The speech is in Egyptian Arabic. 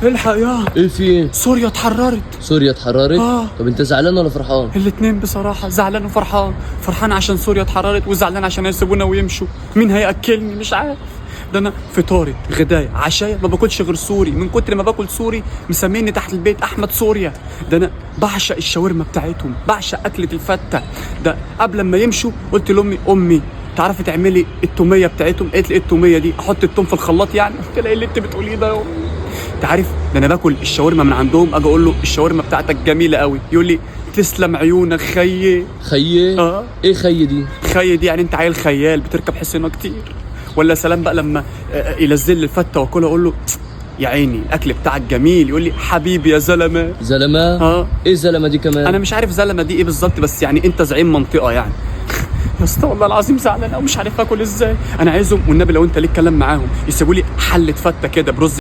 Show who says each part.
Speaker 1: الحق يا
Speaker 2: ايه في ايه؟
Speaker 1: سوريا اتحررت.
Speaker 2: سوريا اتحررت؟
Speaker 1: آه.
Speaker 2: طب انت زعلان ولا فرحان؟
Speaker 1: الاتنين بصراحة، زعلان وفرحان. فرحان عشان سوريا اتحررت، وزعلان عشان هيسيبونا ويمشوا. مين هيأكلني؟ مش عارف. ده انا فطاري غدايا عشايا ما باكلش غير سوري، من كتر ما باكل سوري مسميني تحت البيت احمد سوريا. ده انا بعشق الشاورما بتاعتهم، بعشق اكلة الفتة. ده قبل ما يمشوا قلت لامي، امي تعرفي تعملي التوميه بتاعتهم؟ قالت لي ايه التوميه دي؟ احط التوم في الخلاط يعني؟ قلت لها ايه اللي انت بتقوليه ده يا امي؟ انت عارف ده انا باكل الشاورما من عندهم، اجي اقول له الشاورما بتاعتك جميلة قوي، يقول لي تسلم عيونك خيي.
Speaker 2: خيي؟
Speaker 1: اه.
Speaker 2: ايه خيي دي؟
Speaker 1: خيي دي يعني انت عيل خيال بتركب حصينة كتير. ولا سلام بقى لما ينزل لي الفته واكلها اقول له يا عيني الاكل بتاعك جميل، يقول لي حبيبي يا زلمة.
Speaker 2: زلمة؟
Speaker 1: اه.
Speaker 2: ايه زلمة دي كمان؟
Speaker 1: انا مش عارف زلمة دي ايه بالظبط، بس يعني انت زعيم منطقة يعني. يا اسطى والله العظيم زعلان او مش عارف اكل ازاي. انا عايزهم والنبي لو انت ليك كلام معاهم يسيبوا لي حله فته كده برز.